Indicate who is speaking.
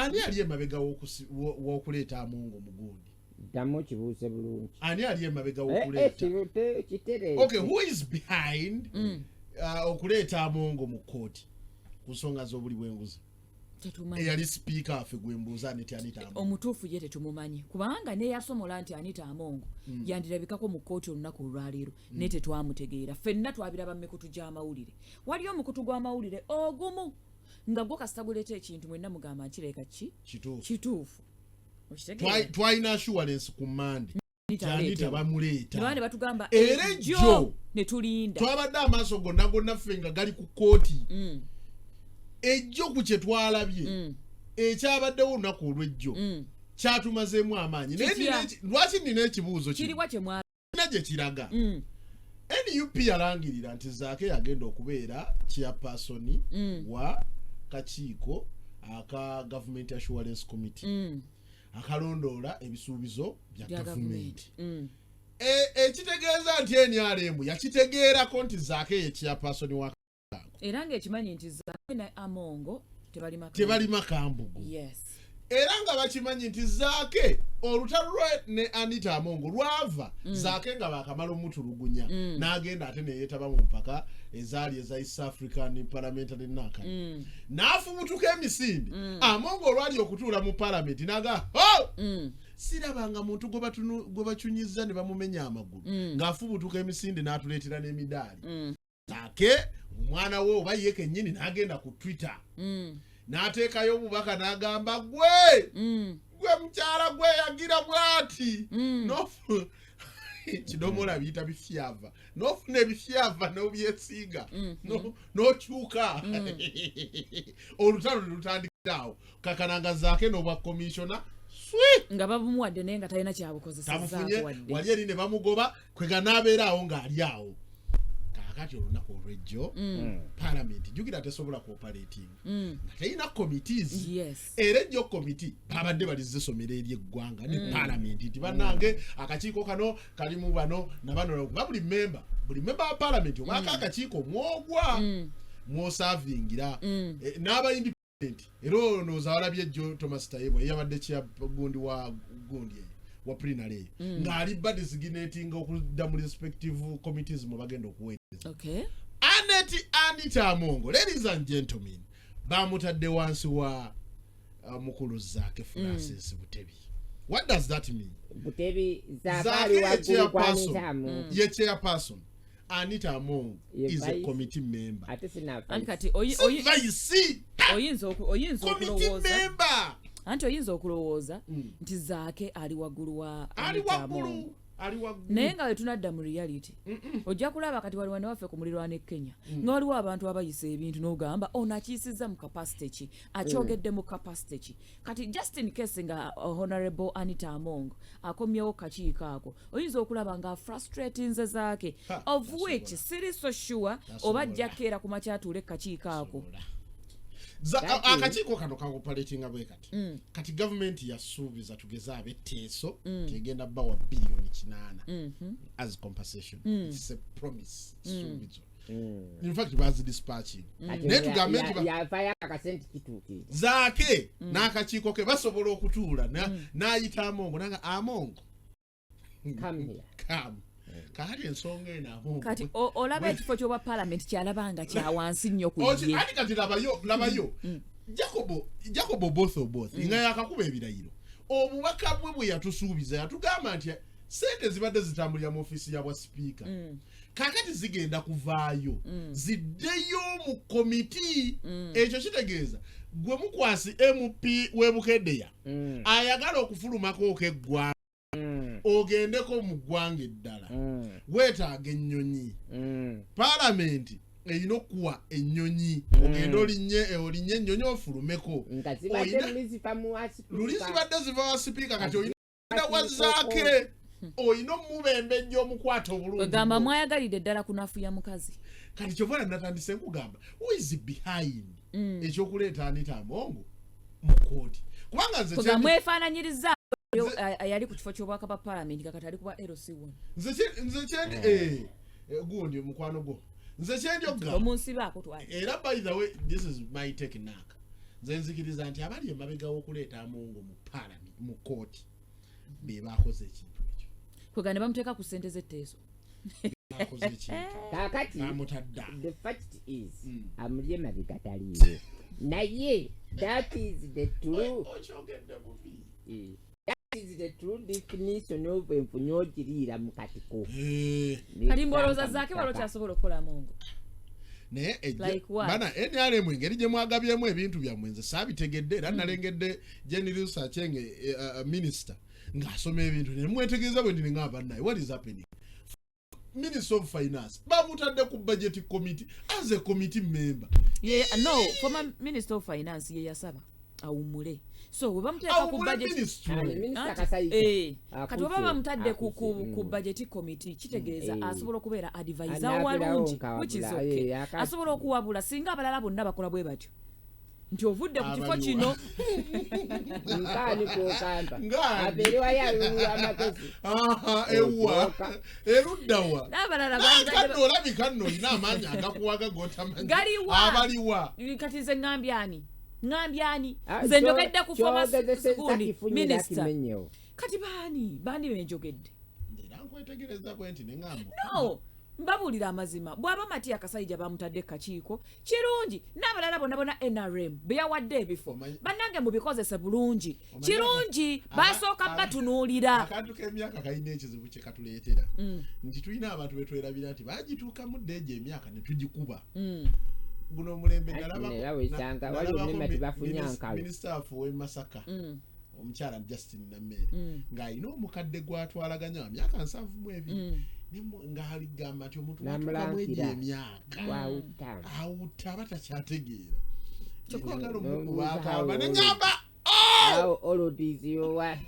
Speaker 1: Ani ali emabega w'okuleeta Amongo mugundi?
Speaker 2: Ddamu kibuuse bulungi.
Speaker 1: Ani ali emabega
Speaker 2: Eh, eh,
Speaker 1: w'okuleeta
Speaker 2: kitereeze.
Speaker 1: Okay, who is behind okuleeta Amongo mu kooti ku nsonga z'obuli bw'enguzi?
Speaker 3: Tetumanyi.
Speaker 1: Eyali sipiika waffe gwembuuza, Anita, Anita Amongo.
Speaker 3: Omutuufu ye tetumumanyi, kubanga neyasomola nti Anita Amongo yandirabikako mu kkooti olunaku olwaleero, naye tetwamutegeera. Ffenna twabiraba mu mikutu gy'amawulire. Waliyo omukutu gw'amawulire ogumu nga gwo kasita guleeta ekintu, mwenna mugamba nkireka ki?
Speaker 1: Kituufu.
Speaker 3: Kituufu. Okitegeera?
Speaker 1: Twalina assurance ku Mande
Speaker 3: Anita
Speaker 1: nti Anita
Speaker 3: aleetebwa.
Speaker 1: bamuleeta.
Speaker 3: Ne baba ne batugamba
Speaker 1: Era
Speaker 3: ejjo
Speaker 1: ejjo
Speaker 3: ne tulinda.
Speaker 1: Twabadde amaaso gonna gonna ffe nga gali ku kooti ejjo. Ku kye twalabye ekyabaddewo olunaku olw'ejjo kyatumazeemu amaanyi, naye
Speaker 3: Kitya?
Speaker 1: lwaki nina ekibuuzo kino?
Speaker 3: Kiriwa kye mwa
Speaker 1: Nina gye kiraga. NUP yalangirira nti Zaake yagenda okubeera chairperson wa kakiiko aka Government Assurance Committee akalondoola ebisuubizo bya
Speaker 3: bya
Speaker 1: gavumenti.
Speaker 3: gavumenti.
Speaker 1: Ekitegeeza nti NRM yakitegeerako nti Zaake ye chairperson wa
Speaker 3: Era ng'ekimanyi nti Zaake ne Amongo tebalima.
Speaker 1: Tebalima kambugu. Era nga bakimanyi nti Zaake olutalo lwe ne Anita Amongo lwava Zaake nga bakamala omutulugunya n'agenda ate neyeetaba mu mpaka ezaali eza East African Parliamentary Nakani n'afubutuka emisinde. Amongo olwali okutuula mu palamenti naga, "Oh! Sirabanga muntu gwe bacunyizza ne bamumenya amagulu ng'afubutuka emisinde n'atuleetera n'emidaali." Zaake omwana we oba ye kennyini n'agenda ku Twitter n'ateekayo obubaka n'agamba, "Gwe gwe mukyala gwe yagira bw'ati." Kidomola biyita bifyava, n'ofuna ebifyava n'obyesiiga, n'okyuka. Olutalo ne lutandikira awo. Kakananga Zaake n'obwa komishona swi.
Speaker 3: Nga babumuwadde naye nga talina kyabukozesezzaako
Speaker 1: Tabufunye.
Speaker 3: wadde.
Speaker 1: Wali eri ne bamugoba kwega n'abeera awo ng'ali awo. Kaakati olunaku olw'ejjo palamenti, jjukira, tesobola kuoperatinga nga terina committees. Era ejjo komiti babadde balizisomera eri eggwanga ne palamenti nti, "Bannange, akakiiko kano kalimu bano na bano," kuba buli memba wa palamenti obaako akakiiko mwogwa mwosavingira. Eh, n'aba independent era olowooza walabye ejjo Thomas Tayebwa yabadde kya gundi wa gundi eyo wa plenary eyo ng'ali ba designating okudda mu respective committees mwe bagenda okuweereza. Anet Anita Amongo, ladies and gentlemen, bamutadde wansi wa mukulu Zaake Francis Butebi. What does that mean?
Speaker 2: Butebi
Speaker 1: Zaake
Speaker 2: Zaake
Speaker 1: ye
Speaker 2: waggulu kwa
Speaker 1: chairperson.
Speaker 2: Anita Amongo.
Speaker 1: Ye chairperson, Anita Amongo
Speaker 2: Ye
Speaker 1: is a
Speaker 2: vice.
Speaker 1: committee member.
Speaker 2: Ate sina.
Speaker 3: Anti kati
Speaker 1: Si vice.
Speaker 3: oyinza
Speaker 1: Committee
Speaker 3: okulowooza
Speaker 1: member.
Speaker 3: Anti oyinza okulowooza nti Zaake ali waggulu wa
Speaker 1: Ali
Speaker 3: Anita
Speaker 1: waggulu.
Speaker 3: Amongo.
Speaker 1: Ali waggulu.
Speaker 3: Naye nga wetunadda mu reality, ojja kulaba kati waliwo newaffe ku mulirwano e Kenya nga waliwo abantu abayisa ebintu n'ogamba, "Ono akiyisizza mu capacity ki? Akyogedde mu capacity ki?" Kati just in case nga Honorable Anita Among akomyewo kakiiko ako, oyinza okulaba nga frustratinze Zaake,
Speaker 1: Ha,
Speaker 3: of
Speaker 1: tasobola.
Speaker 3: which siri so sure
Speaker 1: Tasobola.
Speaker 3: oba ajja keera ku makya atuule kakiiko ako.
Speaker 1: Akakiiko kano kaoperatinga bwe kati. Kati gavumenti yasuubiza, tugeze ab'etteeso, tegenda bawa biliyoni 8 as compensation. It's a promise, kisuubizo. In fact bazidispatching, naye tugambe nti
Speaker 2: Yavayo akasente kituukire.
Speaker 1: Zaake n'akakiiko ke basobola okutuula n'ayita Amongo nanga, "Amongo,
Speaker 2: Come here."
Speaker 1: Come." Kakati ensonga eno Amongo
Speaker 3: Kati olaba ekifo ky'obwa palamenti kyalaba nga kya wansi nnyo ku ye.
Speaker 1: Ati kati labayo, labayo Jacobo Oboth Oboth nga yakakuba ebirayiro, obubaka bwe bwe yatusuubiza, yatugamba nti sente zibadde zitambulira mu ofiisi ya bwa sipiika kakati zigenda kuvaayo ziddeyo mu komiti. Ekyo kitegeeza gwe mukwasi MP w'ebukedeya ayagala okufulumako ok'eggwanga ogendeko mu ggwanga eddala, weetaaga ennyonyi. Paalamenti erina okuwa ennyonyi ogende olinnye ennyonyi ofulumeko.
Speaker 2: Nga zibadde luli ziva mu
Speaker 1: Luli
Speaker 2: wasipiika.
Speaker 1: Zibadde ziva wa sipiika, kati olina wa Zaake, olina omubembejja omukwata obulungi.
Speaker 3: Kwegamba mwayagalidde ddala kunafuya mukazi.
Speaker 1: Kati kyova natandise nkugamba, who is behind ekyokuleeta Anita Amongo mu kooti? Kubanga nze
Speaker 3: Kwegamba mwefaananyiriza oyo, yali ku kifo ky'obwaka bwa palamenti nga kati ali kuba LC1.
Speaker 1: Nze kyendi gundi mukwano gwo, nze kyendi okugamba
Speaker 3: Omunsibaako twali.
Speaker 1: Era by the way, this is my technique. Nze nzikiriza nti abali emabega w'okuleeta Amongo mu parliament, mu kooti, be bakoze ekintu ekyo.
Speaker 3: Kwegana ne bamuteeka ku ssente z'etteeso.
Speaker 1: Bakoze ekintu.
Speaker 2: Kaakati
Speaker 1: Bamutadda.
Speaker 2: the fact is, amuli emabega taliiwo, naye that is the true
Speaker 1: Okyogedde bubi.
Speaker 2: That is the true definition of enfunye ogiriira mu katiko.
Speaker 3: Kati mbolooza zaake waliwo kyasobola okukola Amongo?
Speaker 1: Naye
Speaker 3: Like what?
Speaker 1: bana NRM, engeri gye mwagabyemu ebintu byammwe, nze saabitegedde. Era nalengedde Jane Ruth Aceng, minister, ng'asoma ebintu ne mwetegereza bwe ndi nga bannaye, what is happening? Minister of Finance bamutadde ku budget committee as a committee member.
Speaker 3: Ye, no, former minister of finance ye yasaba awummule, so bwe bamuteeka ku
Speaker 1: Awummule
Speaker 3: budget
Speaker 1: ministry.
Speaker 2: Ani, Minisita
Speaker 3: Anti-
Speaker 2: Kasaija.
Speaker 3: Kati oba bamutadde ku
Speaker 2: Akuze.
Speaker 3: budget committee, kitegeeza asobola okubeera advisor
Speaker 2: Anaabirawo
Speaker 3: walungi,
Speaker 2: nkawabula.
Speaker 3: which is okay. Asobola okuwabula singa abalala bonna bakola bwe batyo nti ovudde ku kifo
Speaker 1: Abaliwa.
Speaker 3: kino.
Speaker 2: Nkaani kwokamba?
Speaker 1: Ngaani?
Speaker 2: Abeere wayo alulula amagezi.
Speaker 1: Aha, ewa?
Speaker 2: Okyoka.
Speaker 1: Eruddawa?
Speaker 3: N'abalala
Speaker 1: Kano
Speaker 3: bandibadde
Speaker 1: olabika nno olina amaanyi agakuwaga gotamanyi.
Speaker 3: Galiwa?
Speaker 1: Abaliwa?
Speaker 3: Kati nze ŋŋambye ani? Ŋŋambye ani?
Speaker 2: Ah,
Speaker 3: Nze njogedde ku former
Speaker 2: kyogezesezza
Speaker 3: gundi
Speaker 2: kifunyira
Speaker 3: minister.
Speaker 2: kimenyewo.
Speaker 3: Kati baani benjogedde?
Speaker 1: Era nkwetegereza bwe nti neŋŋamba.
Speaker 3: No, mbabuulira amazima, bw'aba Matiya Kasayija bamutadde kakiiko, kirungi. N'abalala bonna bonna NRM be yawadde ebifo, bannange mubikozese bulungi. Kirungi basooka batunuulira.
Speaker 1: Akantu k'emyaka kalina ekizibu kye katuleetera, nti tulina abantu betwerabira nti bagituukamu dda egyo emyaka ne tugikuba. Guno omulembe
Speaker 2: Ati
Speaker 1: nalabako
Speaker 2: era wesanga waliwo
Speaker 1: nalabako
Speaker 2: nema tebafunye nkalu.
Speaker 1: minisita waffe ow'e Masaka, omukyala Justin Nammeere, ng'alina omukadde gw'atwalaganya wa myaka 72, ng'aligamba nti omuntu watuukamu egyo
Speaker 2: Namulankira.
Speaker 1: emyaka
Speaker 2: Wawuta.
Speaker 1: awutta, aba takyategeera. Kyokka
Speaker 2: N'omubuuza
Speaker 1: omukuba akamba
Speaker 2: how
Speaker 1: neŋŋamba.
Speaker 2: How old is your wife?